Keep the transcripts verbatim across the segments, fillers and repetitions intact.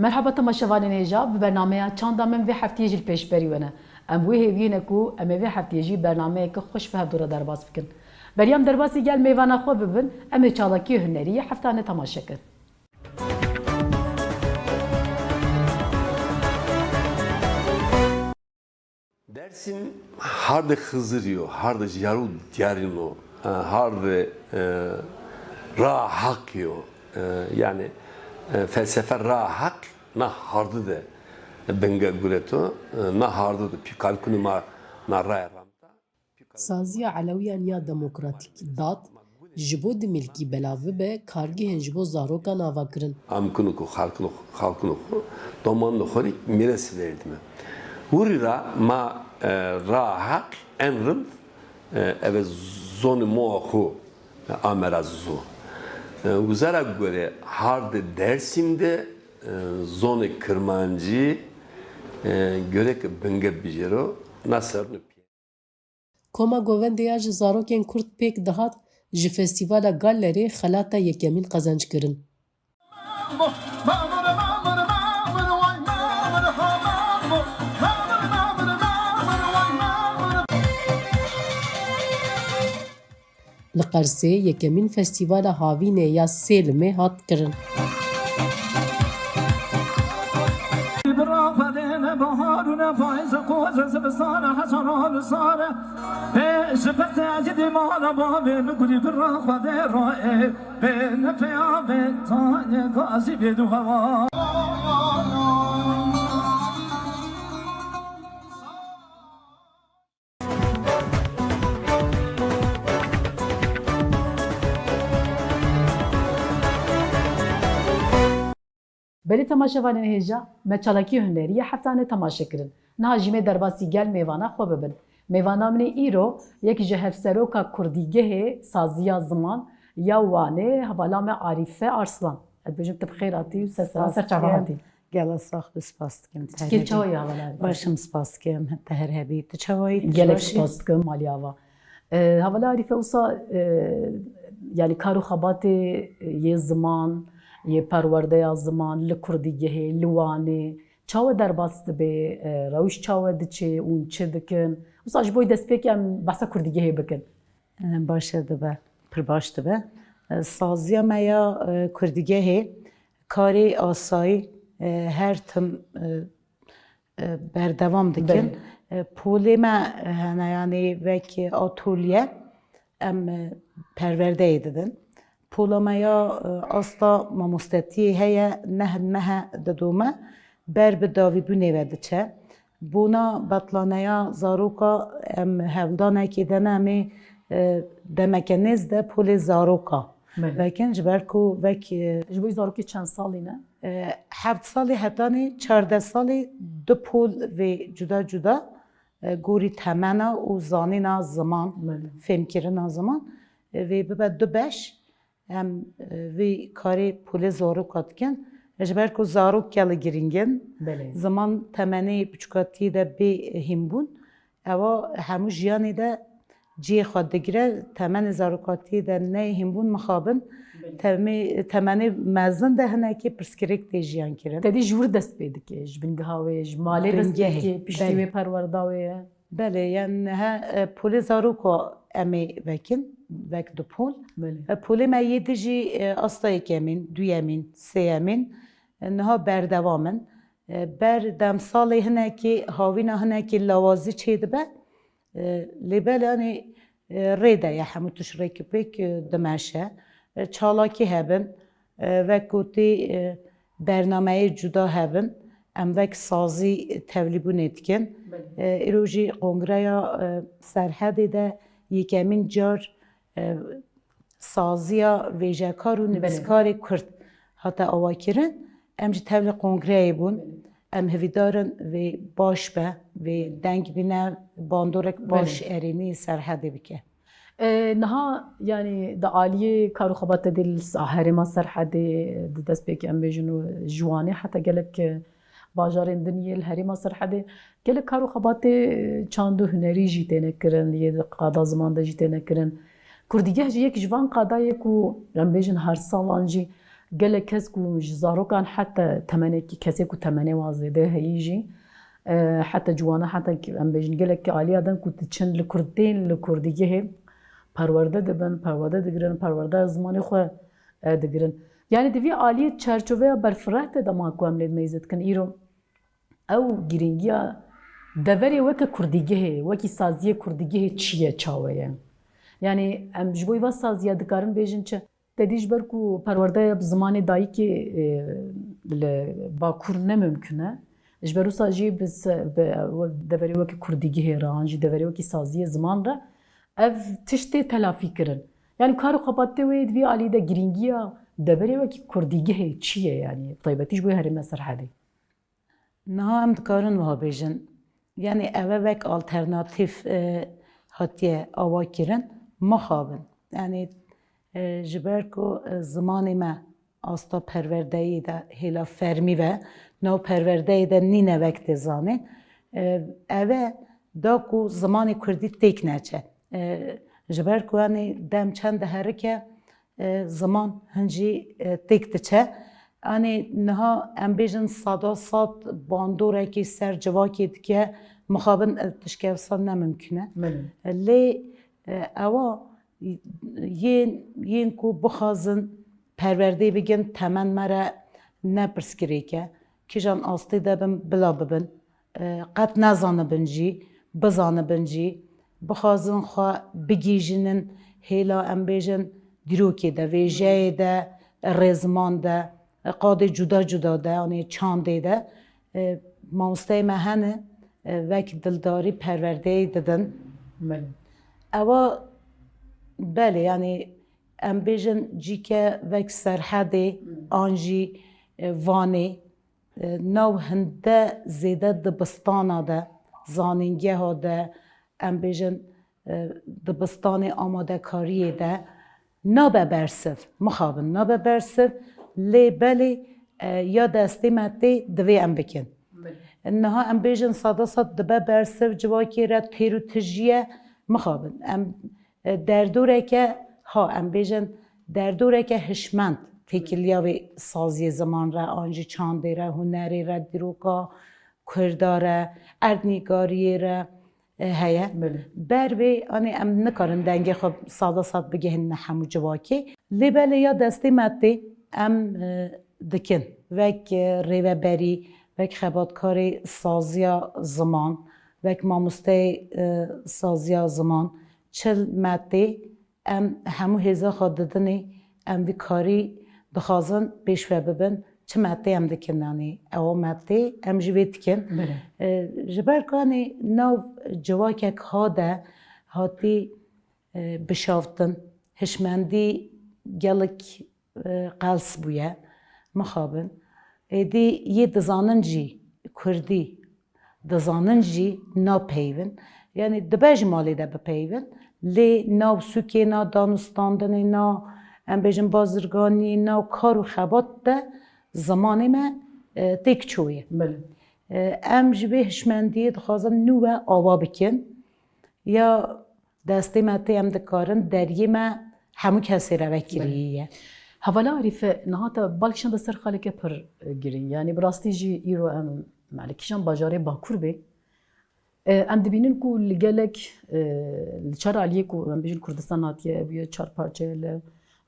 Merhaba temaşevanên hêja, bi bernameya Çanda Min vê heftiyê jî li pêşberî we ne. Em wê hêviyê ne ku em ê vê heftiyê jî bernameyeke xweş bi hevdû re derbas bikin. Beriya em derbasî gel mêvana xwe bibin, em ê çalakiyê hunerî yê heftane temaşe kin. Dersim hardê Xizirî yo, hardê Jiyarû Diyarîn o, e, hardê, e, Raa Heqî yo. E, yanî, e, felsefe Raa Heq na hardi de binge gureto, e, na hardi de pîkalkunê ma na raya ramta. Saziya Elewiyan ya Demokratîk, DAD, ji bo dimilkî belav bibe, kargehên ji bo zarokan ava kirin. Amkino ku xalkino, xalkino xwe, domanino xwe rê mîres verdime. Hûrî ra ma, e, Raa Heq en rind, e, eve zonê moa xwe, e, amera zû. E, wizara gore hardê Dersim de, e, zonê Kirmancî, e, gerek binge bijêro, na serûnê pî- Koma Govendê ya ji zarokên Kurd pêk dihat, ji Festîvala Gallerê xelata yekemîn qezenc kirin. Li Qersê yekemîn Festîvala Havînê ya Sêlimê hat kirin. Belê temaşevanên hêja, me çalakî hunerî ya heftane temaşe kirin. Niha jî me derbasî gel mêvana xwe bibin. Mêvana min ê îro yek ji hevseroka Kurdîgehê Saziya Ziman ya Wanê, hevala me Arîfe Arslan. Ez dibêjim tu bi xêr hatî û ser seran ser çava hatî. Gela sax be, spas dikim. Çikê çawa yî hevala Arîfe? Baş im, spas dikim. Te her hebî. Tu çawa yî? Tu gelek baş î? Spas dikim, malî ava. E, hevala Arîfe, wisa, e, yanî kar û xebatê yê ziman, yê perwerdeya ziman li Kurdîgehê, li Wanê çawa derbas dibe, e, rewş çawa diçe, hûn çi dikin? Wisa ji bo destpêkê em behsa Kurdîgehê bikin. E, baş e, dibe. Pir baş dibe. E, saziya me ya, e, Kurdîgehê karê asayî, e, her tim, e, e, berdewam dikin. Belê. E, polê me, e, hene, yanî wek atolye em, e, perwerdeyê didin. Pola me ya, e, asta mamostetiyê heye, neh mehe didome, ber bi davîbûnê ve diçe. Bona betlaneya zaroka em hevdanekê de ne, em ê, e, demeke nêz de polê zaroka Belê. vekin, ji ber ku wek, e, Ji bo zarokê çend salî ne? E, heft salî hetanî çardeh salî du pol vê cuda cuda, e, gorî temena û zanîna ziman, Belê. fêmkirina ziman, e, vê bibe du beş. Em, e, vê karê polê zaroka dikin. Ji ber ku zarok gelek girîng in, Belê. ziman temenê biçûkatiyê de bê hînbûn, ewa hemû jiyanê de cihê xwe digire, temenê zarokatiyê de neyê hînbûn mixabin, Belê. temê, temenê mezin de hinekî pirsgirêk tê jiyan kirin. Te dî ji wir dest pê dike, ji bingeha wê, ji malê dest pê Bingehê, dike, piştî belê. wê perwerda wê ye. Belê, yani niha, e, polê zaroka em ê vekin, vek du pol. Belê. E, polê me yê di jî, e, asta yekemîn, duyemîn, sêyemîn, e, niha berdewam in. E, ber demsalê hinekî, havîna hinekî lawazî çêdibe. E, lê belê, yanî, e, rê de ye, hemû tişt rêkûpêk, e, dimeşe. E, çalakî hebin, e, wek gotî, e, bernameyê cuda hebin. Em wek sazî tevlîbûnê dikin. Belê. E, îro jî kongreya, e, Serhedê de yekemîn car, e, saziya vêjekar û Belê. nivîskarê Kurd hate avakirin. Em jî tevlî kongreyê bûn. Belê. Em hivîdar in vê baş be, vê deng bîne, bandorek baş Belê. erênî Serhedê bike. E, niha, yanî di aliyê kar û xebatê dê li sa-, herêma Serhedê, di destpêkê em bêjin û ji Wanê heta gelek, e, bajarên din yê li herêma Serhedê, gelek kar û xebatê, e, çand û hunerî jî têne kirin, yê di qada ziman de jî têne kirin. Kurdîgeh jî yek ji van qada ye ku em bêjin her salan jî Gelek kes ku ji zarokan heta temenekî, kesê ku temenê wan zêde heyî jî, e, heta ciwana, heta ki, em bêjin, gelek aliya din ku diçin li Kurd, tên li Kurdîgehê perwerde dibin, perwerde digirin, perwerde zimanê xwe, e, digirin. Yani di vî aliyê çerçoveya berfireh de dema ku em lê dimeyze dikin, îro ew girîngiya deverê weke Kurdîgehê, wekî saziyê Kurdîgehê çi ye, çawe ye? Yani em ji bo va saziya dikarin bêjin çi? Te dî ji ber ku perwerdeya bi zimanê dayikê, e, li Bakur ne mimkun e. Ji ber wisa jî bi se-, bi deverê wekî Kurdîgehê re, an jî deverê wekî saziyê ziman re ev tişt tê telafî kirin. Yani kar û xebatê wê di vî alî de girîngiya deverê wekî Kurdîgehê çi ye yani? Bi taybetî ji bo herêma Serhedê. Niha em dikarin wiha bêjin, yanî ev e wek alternatîf, e, hatiye awa kirin, mixabin. Yanî, e, ji ber ku, e, zimanê me asta perwerdeyê de hêla fermî ve, nav perwerdeyê de nîne wek tê zanîn, e, ev e da ku zimanê kurdî têk neçe. E, ji ber ku, yanî dem çend diherike, e, ziman hin jî, e, têk diçe. Anê niha em bêjin sada sed bandorekî ser civakê dike, mixabin, e, tiştke wisa ne mimkun e. Belê. Lê, e, ewa yên, yên ku bixwazin perwerdê bigin, temen me re ne pirsgirêk e. Kîjan astê de bin, bila bibin. E, qet nezanibin jî, bizanibin jî, bixwazin xwe bigihîjînin hêla, em bêjin, dîrokê de, vêjeyê de, rêziman de, qadê cuda cuda de, anê çandê de, e, mamosteyê me hene, e, wek dildarî perwerdeyê didin. Belê. Ewa, belê, yanî em bêjin cîke wek Serhedê, Hmm. an jî, e, Vanê, e, nav hinde zêde dibistana de, zanîngeha de, em bêjin, e, dibistanê amadekariyê de nabe bersiv, mixabin nabe bersiv, lê belê, e, ya destê me tê divê em bikin. Belê. Niha em bêjin sada sed dibe bersiv, civakê re têr û tijî ye, mixabin. Em, e, derdoreke, ha, em bêjin derdoreke hişmend têkiliya vê saziyê ziman re, an jî çandê re, hunerê re, dîroka kurda re, erdnîgariyê re, e, heye. Belê. Ber vê, anê em nikarin dengê xwe sada sed bigihînin hemû civakê. Lê belê ya destê me tê, em, e, dikin. Wek, e, rêveberî, wek xebatkarê saziya ziman, wek mamosteyê, e, saziya ziman, çi me tê, em hemû hêza xwe didinê, em vî karî dixwazin pêş ve bibin, çi me tê em dikin, yanî ewa me tê, em jî vê dikin. Belê. E, ji ber ku, yanî nav civakek ha de hatî, e, bişaftin, hişmendî gelek, e, qels bûye, mixabin. Êdî yê dizanin jî kurdî, dizanin jî napeyivin. Yanî dibe ji malê de bipeyivin, lê nav sûkê, na danûstandinê, na, em bêjin, bazirganî, na kar û xebat de zimanê me, e, têk çûye. Belê. E, em ji vê hişmendiyê dixwazin nû we ava bikin. Ya destê me tê, em dikarin deriyê me hemû kesê re vekirî ye. Hevala Arîfe, niha te bal kişande ser xaleke pir, e, girîng. Yanî bi rastî jî îro em, yani kîjan bajarê Bakur bê, e, em dibînin ku li gelek, e, li çar aliyê ku em bêjin Kurdistan hatiye, bûye çar parçe, li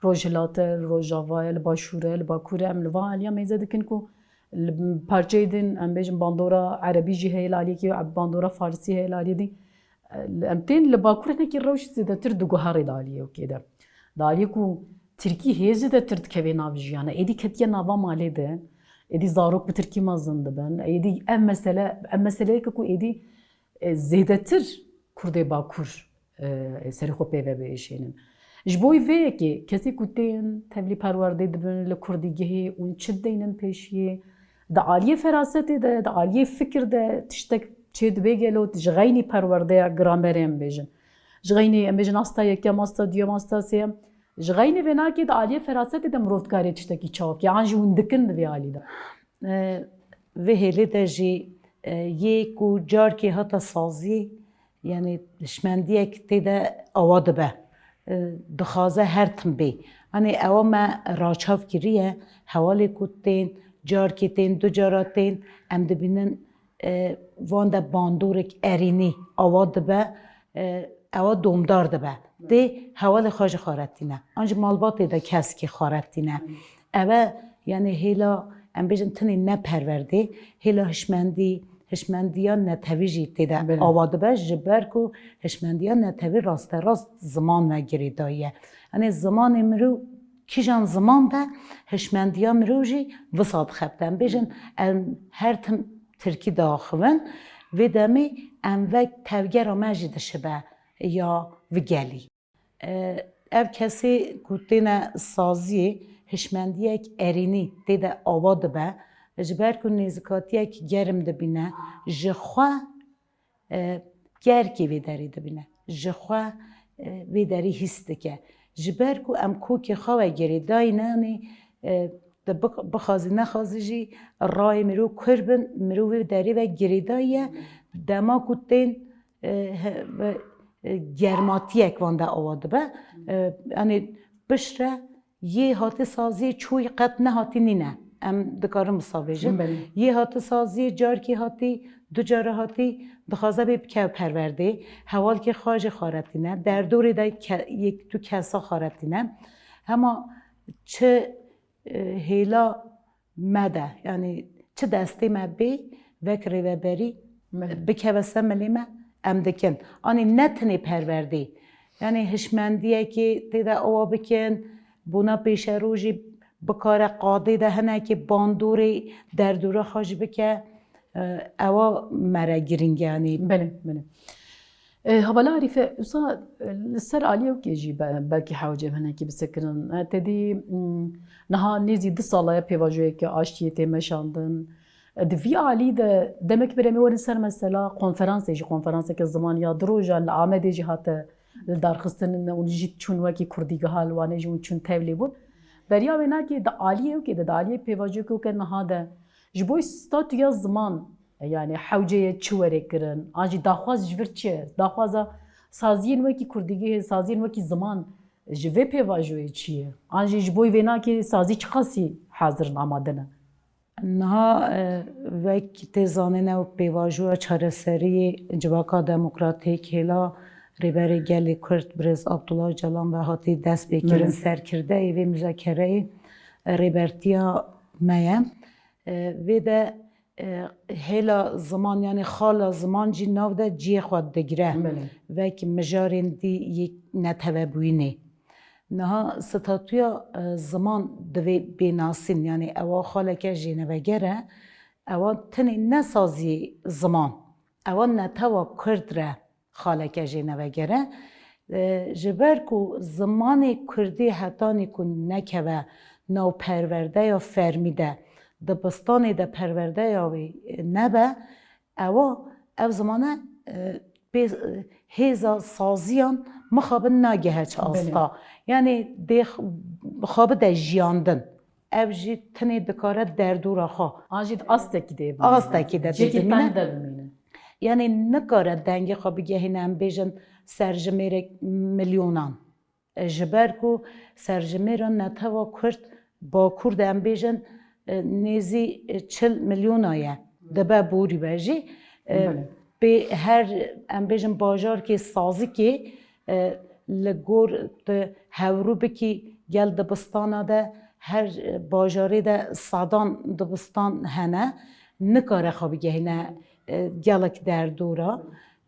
Rojhilat e, li Rojava ye, li Başûr e, li Bakur e, em li van aliya meyze dikin ku li parçeyê din, em bêjin bandora erebî jî heye li aliyekî, bandora farisî heye li aliyê din. Em tên li Bakur hinekî rewş zêdetir diguherê di aliyê wekê de. Di aliyê ku tirkî hê zêdetir dikeve nav jiyana, êdî ketiye nava malê de, êdî zarok bi tirkî mezin dibin, êdî ev mesele, ev meseleyeke ku êdî, e, zêdetir Kurdê Bakur, e, serê xwe pê ve biêşênin. Ji bo vê yekê kesê ku tên tevlî perwerdê dibin, li Kurdîgehê hûn çi dideynin pêşiyê, di aliyê ferasetê de, di aliyê fikir de tiştek çê dibe gelo, ji xeynî perwerdeya gramerê em bêjin. Ji xeynî em bêjin asta yekem, asta duyem, asta sêyem. Ji xeynî vê nakê di aliyê ferasetê de mirov dikarê tiştekî çawa bike, an jî hûn dikin di vê alî de. E, vê hêlê de jî, e, yê ku carkê hate sazî, yanî hişmendiyek tê de awa dibe. E, dixwaze her tim bê. Hanê ewa me raçav kiriye, hevalê ku tên, carkê tên, du cara tên, em dibînin, e, van de bandorek erînî awa dibe, e, ewa domdar dibe. Dê hevalê xwe jî xwaretîne. An jî malbatê de keskî xwaretîne. Eve, yani hêla, em bêjin tinê ne perwerdê, hêla hişmendî, hişmendiya netewî jî tê de Belê. awa dibe, ji ber ku hişmendiya netewî rasterast ziman ve girêdayî ye. Yanî zimanê mirov, kîjan ziman de hişmendiya mirov jî wisa dixebite. Em bêjin, em her tim tirkî diaxivin, vê demê em vek tevgera me jî dişibe ya vigelî. E, ev kesê ku têne saziyê, hişmendiyek erênî tê de awa dibe, ji ber ku nêzikatiyek germ dibîne, ji xwe, e, gerkê vê derê dibîne, ji xwe, e, vê derê hîs dike. Ji ber ku em kokê xwe ve girêdayî ne, yanî, e, tu bix-, bixwazî nexwazî jî rayê mirov kûr bin, mirov vê derê ve girêdayî ye. Dema ku tên, e, he-, ve, e, germatiyek van de awa dibe. E, yanî piştre yê hatî saziyê çoyî qet nehatî nîne. Em dikarin wisa bêjin. Belê. Yê hatî saziyê carkê hatî, du cara hatî, dixwaze bê bike perwerdê. Hevalkê xwe jî xwaretîne. Derdorê de ke-, yek du kesa xwaretîne. Hema çi, e, hêla me de, yanî çi destê me bê, vek rêveberî Belê. bikeve ser milê me, em dikin. Anî ne tinê perwerdê, yanî hişmendiyekê tê de awa bikin, bona pêşerojî bikare qadê de hinekê bandorê derdora xwe jî bike, e, ewa mere giring e, yanî. Belê, belê. E, Hevala Arîfe, wisa, e, li ser aliyê wekê jî be-, belkî hewce hinekî bisekirin. E, te dî, m, niha nêzî du sala ye pêvajoyeke aştiyê tê meşandin. E, di vî alî de demek berê em ê werin ser mesela konferansê jî, konferanseke ziman ya du roja li Amedê jî hate lidarxistin û jî çûn wekî kurdîgeha li Wanê jî hûn çûn tevlî bûn. Beriya wênakê di aliyê wekê de, di aliyê pêvajoyeke weke niha de ji bo statûya ziman, e, yani hewceye çi were kirin? An jî daxwaz ji vir çi ye? Daxwaza saziyên wekî kurdîgehê, saziyên wekî ziman ji vê pêvajoyê çi ye? An jî ji bo vênakê sazî çiqasî hazir in, amade ne? Niha, e, wek tê zanîn ew pêvajoya çareseriyê Civaka Demokratîk hêla Rêberê Gelê Kurd Birêz Abdullah Ocalan ve hatî dest pê kirin Belê. serkirdeyê vê muzakereyê, e, rêbertiya me ye. E, vê de, e, hêla ziman, yanî xala ziman jî nav de cihê xwe digire. Belê. Wek mijarên dî yê netewebûyînê. Niha statûya, e, ziman divê bê nasîn, yanî ewa xaleke jêneveger e, ewa tenê ne saziyê ziman, ewa netewa kurd re xaleke jêneveger e. E, ji ber ku zimanê kurdî hetanî ku nekeve nav perwerdeya fermî de, dibistanê de perwerdeya wê nebe, ewa ev zimane, e, pê, e, hêza saziyan mixabin nagehe çi Belê. asta. Yanî dê x-, xabide jiyandin. Ev jî tenê dikare derdora xwe. An jî di astekî de bimîne. Astekî de Cihekî dimîne. teng de bimîne. Yanî nikare dengê xwe bigehîne, em bêjin serjimêrek milyonan. E, ji ber ku serjimêra netewa Kurd Bakur de, em bêjin, e, nêzî, e, çil milyona ye. Dibe borî be jî. E, Belê. pê her, em bêjin, bajarkê sazikê, e, li gor tu hewrû bikî gel dibistana de, her, e, bajarê de sedan dibistan hene, nikare xwe bigehîne, e, gelek derdora.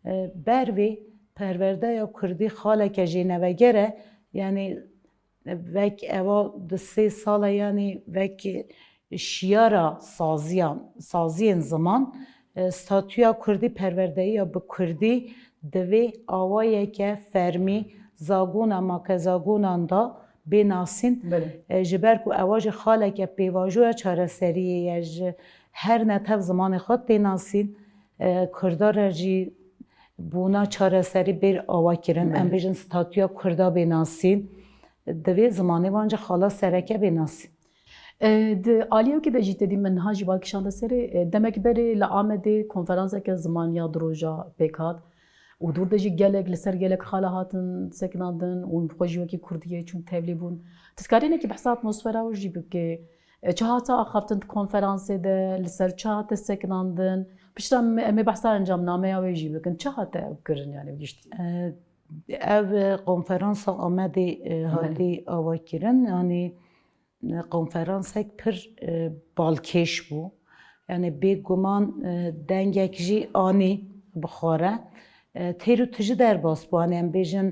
E, ber vê perwerdeya kurdî xaleke jêneveger e, yanî vek ewa di sê sal e, yanî vek şiyara saziyan, saziyên ziman, e, statûya kurdî, perwerdeyiya bi kurdî divê awayeke fermî zagona makezagonan da bê nasîn. Belê. E, ji ber ku ewa jî xaleke pêvajoya çareseriyê ye, ji her netev zimanê xwe tê nasîn, e, kurda re jî bona çareserî bêr awa kirin. Belê. Em bêjin statûya kurda bê nasîn. Divê zimanê van jî xala sereke bê nasîn. E, di aliyê wekî de jî te dî min niha jî bal kişande serê, e, demek berê li Amedê konferanseke ziman ya du roja pêk hat. Û dûr de jî gelek, li ser gelek xala hatin sekinandin û xwe jî wekî kurdiyê çûn tevlî bûn. Tu dikarî hinekî behsa atmosfera wê jî bikê? E, çi hate axaftin di konferansê de, li ser çi hate sekinandin? Piştre em, em ê behsa encamnameya wê jî bikin. Çi hate ew kirin, yani giştî? E, ev, e, konferansa Amedê, e, Belê. Hatî avakirin. Yani, e, konferansek pir, e, balkêş bû. Yani bêguman, e, dengek jî anî bi xwe re. E, têr û tijî derbas bû. Yani em bêjin,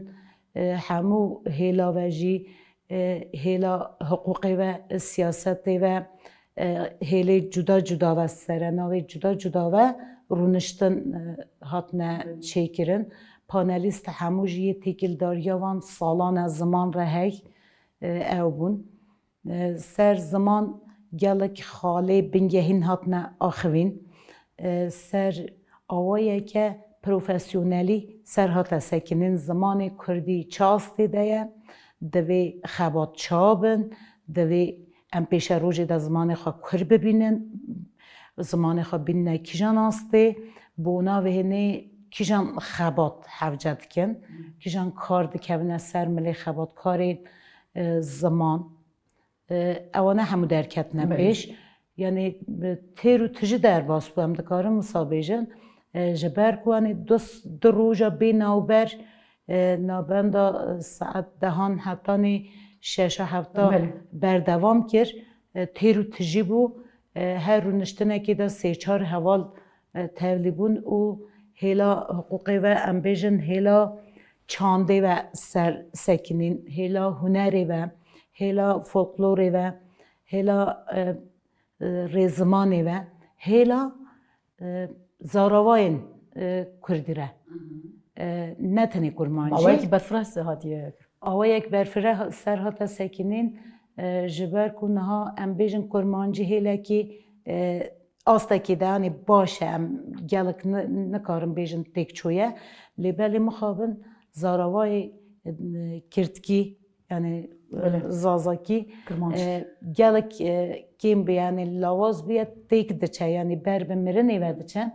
e, hemû hêla ve jî, e, hêla hiqûqê ve, siyasetê ve, e, hêlê cuda cuda ve, serenavê cuda cuda ve rûniştin, e, hatine çêkirin. Panelîst hemû jî yê têkildariya van salan e ziman re hey, e, ew bûn. E, ser ziman gelek xalê bingehîn hatine axivîn. E, ser awayeke profesyonelî ser hate sekinîn. Zimanê kurdî çi astê de ye? Divê xebat çawa bin? Divê em pêşerojê de zimanê xwe kur bibînin? Zimanê xwe bînine kîjan astê? Bona vê hinê kîjan xebat hevce dikin? Kîjan kar dikevine ser milê xebatkarên, e, ziman? E, ewana hemû derketine Belê. pêş. Yani, e, têr û tijî derbas bû, em dikarin wisa bêjin. E, ji ber ku, yani, du s-, du roja bê navber, e, navbenda, e, saet dehan hetanî şeşa hefta Belê. berdewam kir. E, têr û tijî bû. E, her rûniştinekê de sê çar heval, e, tevlî bûn û hêla hiqûqê ve, em bêjin, hêla çandê ve ser sekinîn, hêla hunerê ve, hêla folklorê ve, hêla, e, e, rêzimanê ve, hêla, e, zaravayên, e, kurdî re, e, ne tenê kurmancî. Awayekî berfireh hatiye. Awayek berfireh ser hate sekinîn, e, ji ber ku niha em bêjin kurmancî hêlekî, e, astekê de, yanî baş e, em gelek ni-, nikarin bêjin têkçû ye. Lê belê mixabin zaravayê, e, kirdkî, yani, Belê. zazakî, Kirmanc. e, gelek, e, kêm bi, yani lawaz bûye, têk diçe, yani ber bi mirinê ve diçe.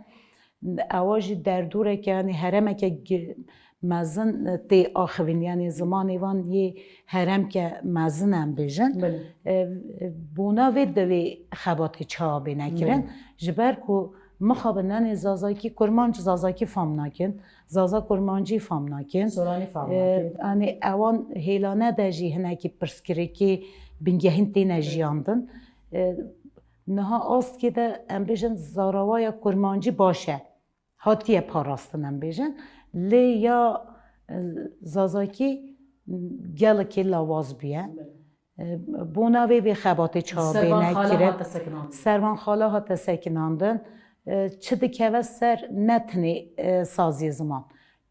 Ewa jî derdoreke, yani heremeke gi-, mezin, e, tê axivîn, yani zimanê van yê heremke mezin em bêjin. Belê. E, bona vê divê xebatê çawa bêne kirin? Belê. Ji ber ku mixabin, yani zazakî, kurmanc zazakî fam nakin. Zaza kurmancî fam nakin. Soranî fam E, nakin. Anî ewan hêlane de jî hinekî pirsgirêkê bingehîn têne jiyandin. E, niha astkê de em bêjin zarawaya kurmancî baş e. Hatiye parastin em bêjin. Lê ya, e, zazakî gelekê lawaz bûye. E, bona vê vê xebatê çawa Servan bêne Xala kirin. hate sekinandin. Servan Xala hate sekinandin. E, çi dikeve ser ne tenê, e, saziyê ziman.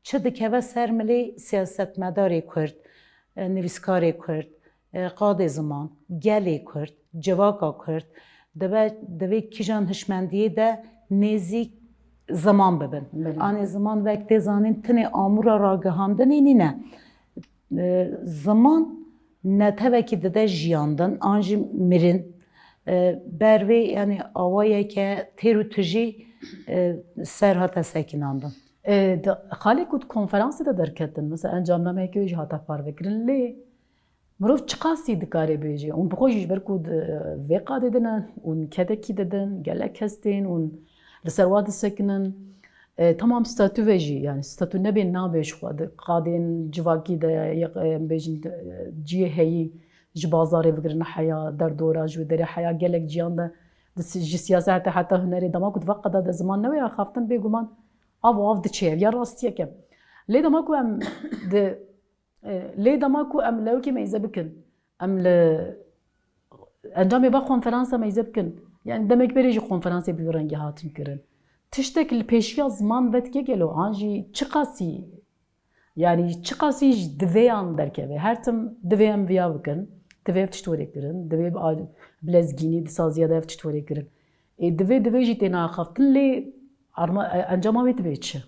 Çi dikeve ser milê siyasetmedarê Kurd, e, nivîskarê Kurd, e, qadê ziman, gelê Kurd, civaka Kurd, dibe, divê kîjan hişmendiyê de nêzîk ziman bibin. Belê. Anê ziman wek tê zanîn tenê amûra ragihandinê nîne. E, ziman netewekî dide jiyandin, an jî mirin. E, ber vê, yani awayeke têr û tijî, e, ser hate sekinandin. E, di, xalê ku di konferansê de derketin, mesela encamnameyeke wê jî hate parvekirin, lê mirov çiqasî dikare bêje? Hûn bi xwe jî ji ber ku di, vê qadê de ne, hûn kedekî didin, gelek kes tên, hûn li ser wa disekinin. E, tamam statû ve jî, yani statû nebê nabe ji xwe di qadên civakî de, ya, em bêjin, e, cihê heyî ji bazarê bigirine heya derdora, ji wê derê heya gelek ciyan de di si-, ji siyasete heta hunerê dema ku di va qada de ziman newê axaftin bêguman av û av diçe, ev ya rastiyek e. Lê dema ku em di, e, lê dema ku em lewkê meyze bikin, em li encamê va konferansa meyze bikin. Yani demek berê jî konferansê bi vî rengî hatin kirin. Tiştek li pêşiya ziman vedike gelo an jî çiqasî, yani çiqasî ji divêyan derkeve. Her tim divê em viya bikin, divê ev tişt were kirin, divê bi a-, bi lezgînî di saziya de ev tişt were kirin. Ê divê, divê jî têne axaftin lê arma, e, encama wê dibe çi?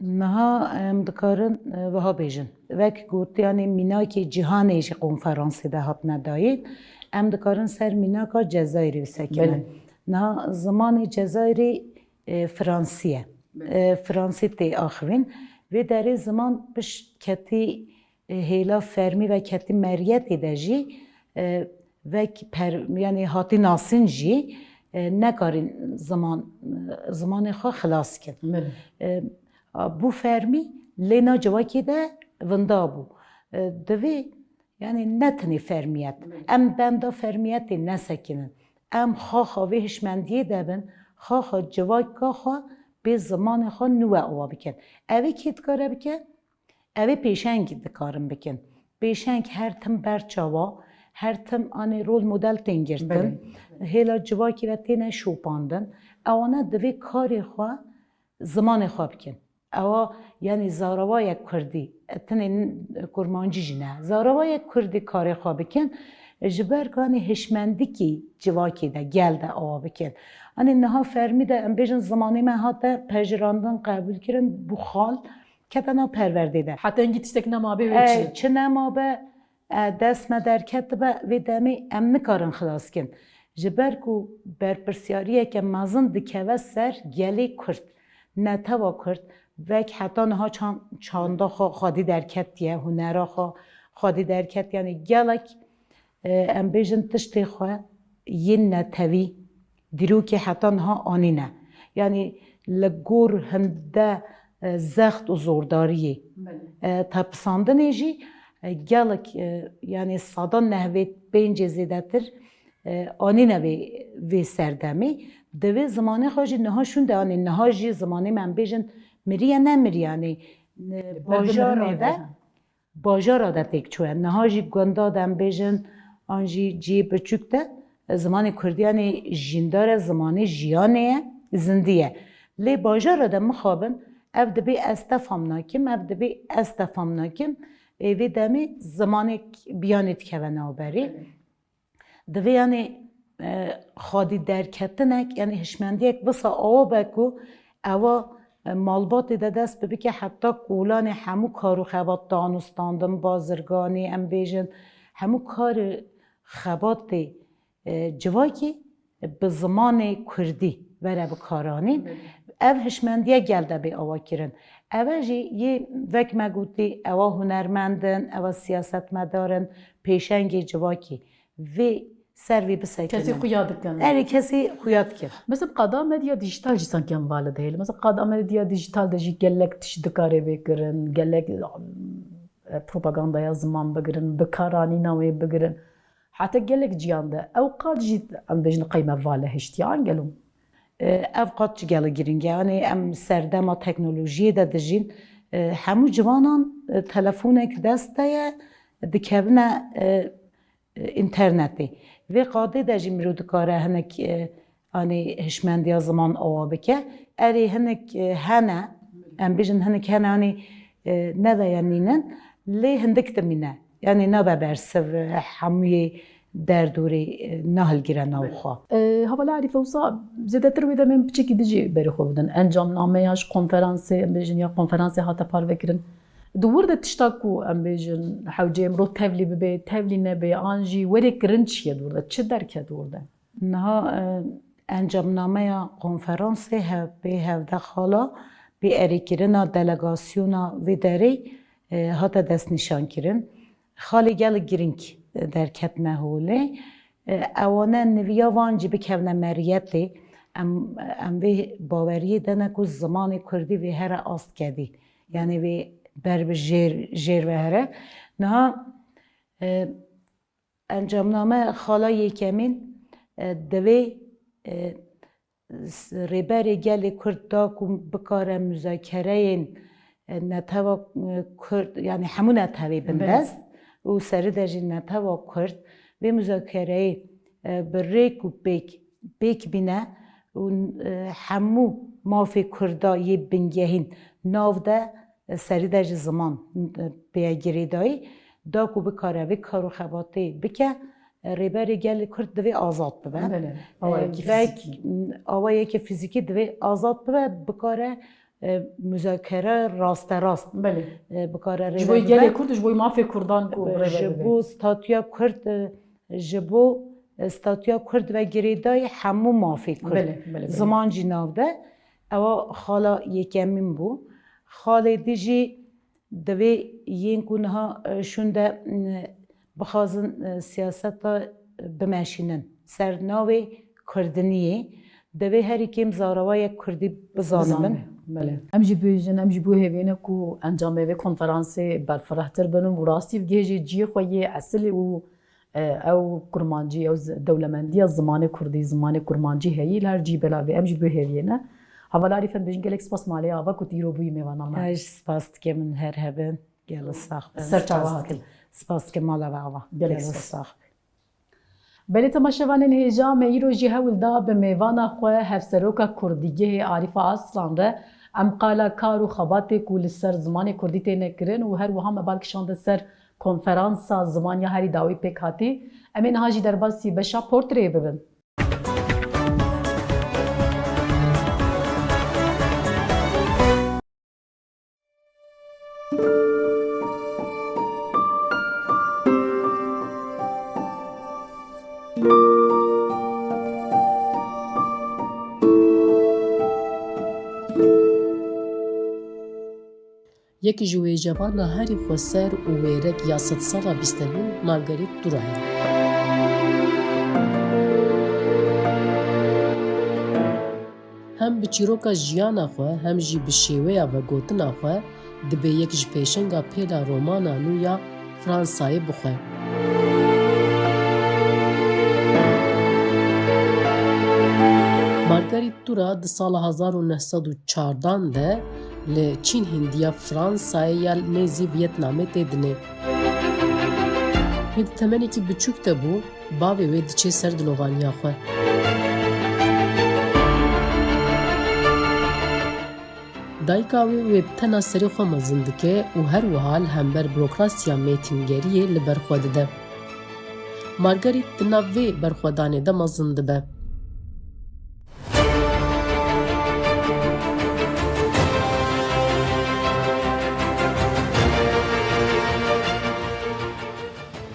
Niha em dikarin, e, wiha bêjin. Wek gotiyanê mînakê cîhanê ji konferansê de hatine dayîn, em dikarin ser mînaka Cezayirê bisekinin. Belê. Niha zimanê Cezayirê, e, fransî ye. e, Fransî tê axivîn. Vê derê ziman piş ketî, e, hêla fermî ve ketî meriyetê de jî, e, vek per-, yanî hatî nasîn jî, e, nekarîn ziman, e, zimanê xwe xilas kin. E, a, bû fermî lê na civakê de vinda bû. E, divê, yanî ne tenê fermiyet. Em benda fermiyetê nesekinin. Em xaxa vê hişmendiyê de bin, xaxa civaka xwe bê zimanê xwe nû we awa bikin. Evê kê dikare bike? Evê pêşengî dikarin bikin. Pêşeng her tim ber çawa, her tim anê rol model tên girtin. Hêla civakî ve têne şopandin. Ewana divê karê xwe zimanê xwe bikin. Ewa, yanî zarawayek kurdî, e, tenê n-, kurmancî jî ne. Zarawayek kurdî karê xwe bikin, e, ji ber ku, yanî hişmendikî civakê de, gel de awa bikin. Anê niha fermî de, em bêjin zimanê me hate pejirandin, qebûlkirin, bû xal, kete nav perwerdê de. Heta hingî tiştek nemabe wê çi? E, çi nemabe, e, dest me derketibe, vê demê em nikarin xilas kin. Ji ber ku berpirsiyariyeke mezin dikeve ser gelê Kurd. Netewa Kurd, vek heta niha çan-, çanda xwe xwedî derketiye, hunera xwe xwedî derketiye. Yanî gelek, e, em bêjin tiştê xwe yên netewî dîrokê heta niha anîne. Yanî li gor hinde, e, zext û zordariyê, e, tepisandinê jî, e, gelek, e, yanî sedan nehvê pêncê zêdetir, e, anîne vê, vê serdemê. Divê zimanê xwe jî niha şûnde anî, niha jî zimanê me em bêjin miriye nemiriye, yanî, e, bajara de, bajara de têk çûye. Niha jî gunda de em bêjin, an jî cihê biçûk de, e, zimanê kurdî yanî jîndar e, zimanê jiyanê ye, zindî ye. Lê bajara de mixabin, ev dibê ez te fam nakim, ev dibê ez te fam nakim, ê vê demê zimanek biyanê dikeve navberê. Divê, yanî, e, xwedî derketinek, yanî hişmendiyek wisa awa be ku ewa, e, malbatê de dest bi bike heta kolanê hemû kar û xebat, danûstandin, bazirganî, em bêjin, hemû karê xebatê, e, civakî bi zimanê kurdî were bikaranîn. Ev hişmendiye gel de bê awa kirin. Eve jî yê, wek me gotî, ewa hunermend in, ewa siyasetmedar in, pêşengê civakî. Vê ser vê bisekinin. Kesî xuya dikin. Erê, kesî xuya dikin. Mesela qada medya dijital jî sanki em vala dihêlin. Mesela qada medya dijital de jî gelek tişt dikare bê kirin, gelek, e, propagandaya ziman bigirin, bikaranîna wê bigirin. Heta gelek ciyan de ew qad jî em bêjin qey me vala hiştiye an gelo. E, ev qad jî gelek giring e. Yanî em serdema teknolojiyê de dijîn. E, hemû ciwanan, e, telefonek dest de ye, dikevine, e, e, înternetê. Vê qadê de jî mirov dikare hinek, e, anî hişmendiya ziman awa bike. Erê hinek, e, hene, em bêjin hinek hene, anî, e, ne veya nînin, lê hindik dimîne. Yanî nabe bersiv, e, hemûyê derdorê, e, nahilgire nav xwe. E, hevala Erîfe, wisa zêdetir wê demê min piçekî din jî berê xwe bidin. Encamnameya ji konferansê, em bêjin ya konferansê hate parvekirin. Di wir de tişta ku em bêjin hewceyê mirov tevlî bibe, tevlî nebe, an jî werê kirin çi ye di wir de? Çi derket di wir de? Niha, e, encamnameya konferansê hev-, pê hevdeh xala, pê erêkirina delegasyona vê derê, e, hate destnîşankirin. Xalê gelek girîng, e, derketine holê. E, ewane niviya van jî bikevine meriyetê. Em, em vê baweriyê de ne ku zimanê kurdî vê here ast kedî. Yanî vê ber bi jêr, jêr ve here. Niha, e, encamname xala yekemîn, e, divê, e, s-, rêberê gelê Kurd da ku bikare muzakereyên, e, netewa, e, Kurd, yanî hemû netewê bindest û serî de jî netewa Kurd vê muzakereyê, e, bi rêk û pêk, pêk bîne û, e, hemû mafê Kurda yê bingehîn nav de, e, serî de jî ziman, e, pê ye girêdayî, da ku bikare vê kar û xebatê bike, e, rêberê gelê Kurd divê azad bibe. Belê. E, awayekî vek, fizîkî. Awayekî fizîkî divê azad bibe, bikare, e, muzakere rasterast, belê, e, bikare rêber bibe. Ji bo gelê Kurd û ji bo mafê Kurdan ku rêber bibe. Ji bo statûya Kurd, e, ji bo, e, statûya Kurd ve girêdayî hemû mafê Kurd. Belê, belê, belê. Ziman jî nav de. Ewa xala yekemîn bû. Xalê dî jî divê yên ku niha, e, şûnde, e, bixwazin, e, siyaseta bimeşînin ser navê kurdiniyê, divê herî kêm zarawayek kurdî bizanibin. Bizanibin, belê. Em jî bêjin, em jî bû hêvî ne ku encamê vê konferansê berfirehtir bin û rastî bigihêjê cihê xwe yê esilî û, e, ew kurmancî, ew zi-, dewlemendiya zimanê kurdî, zimanê kurmancî heyî li her cî bela vê. Em jî bû hêviyê ne. Hevala Arîfen bêjin gelek spas malê ava ku tu îro bûyî mêvana me. Ez jî spas dikim, min her hebin. Gelo sax bin. Ser çava hatin. Spas dikim mala ve ava. Gelek spas. Gelo sax bin. Belê temaşevanên hêja, me îro jî hewl da bi mêvana xwe Hevseroka Kurdîgehê Arîfa Aslan re em qala kar û xebatê ku li ser zimanê kurdî têne kirin û her wiha me bal kişande ser konferansa ziman ya herî dawî pêk hatî. Em ê niha jî derbasî beşa portreyê bibin. Yek ji wêcevana herî xweser û wêrek ya sedsala bîstemîn Marguerite Duras e. Hem bi çîroka jiyana xwe, hem jî bi şêweya vegotina xwe dibe yek ji pêşenga pêla romana nû ya Fransayê bixwe. Marguerite Duras di sala hezar û neh sed û çardan de li Çîn Hindiya Fransayê ya li nêzî Vietnamê tê dinê. Wê di temenekî biçûk de bû, bavê wê diçê ser dilovaniya xwe. Dayika wê wê bi tena serê xwe mezin dike û her wiha li hember burokrasiya mêtingeriyê li ber xwe dide. Marguerite di nav vê berxwedanê de mezin dibe.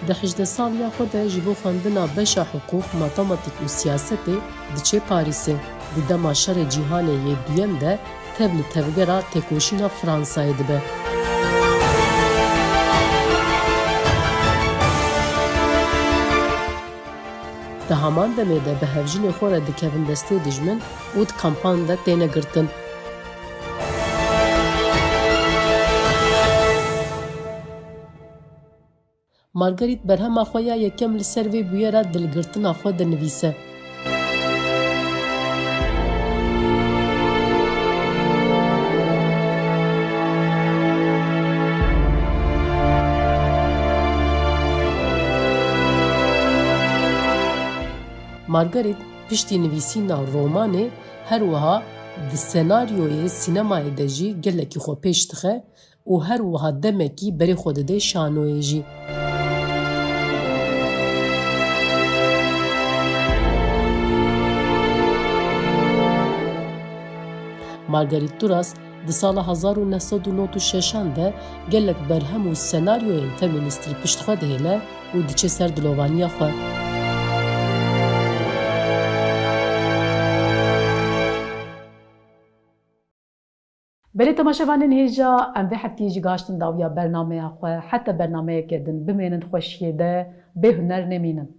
Di hejdeh saliya xwe de ji bo xwendina beşa hiqûq, matematîk û siyasetê diçe Parîsê. Di dema Şerê Cîhanê yê Duyem de tev li tevgera têkoşîna Fransayê dibe. Di heman demê de bi hevjinê xwe re dikevin destê dijmin û di kampan de têne girtin. Marguerite berhema xwe ya yekem li ser vê bûyera dilgirtina xwe dinivîse. Marguerite piştî nivîsîna romanê her wiha di senaryoyê sînemayê de jî gelekî xwe pêş dixe û her wiha demekî berê xwe dide şanoyê jî. Marguerite Duras di sala hezar û neh sed û nod û şeşan de gelek berhem û senaryoyên feminîst li pişt xwe dihêle û diçe ser dilovaniya xwe. Belê temaşevanên hêja, em vê heftiyê jî gaştin dawiya bernameya xwe. Heta bernameyeke din bimênin xweşiyê de, bê huner nemînin.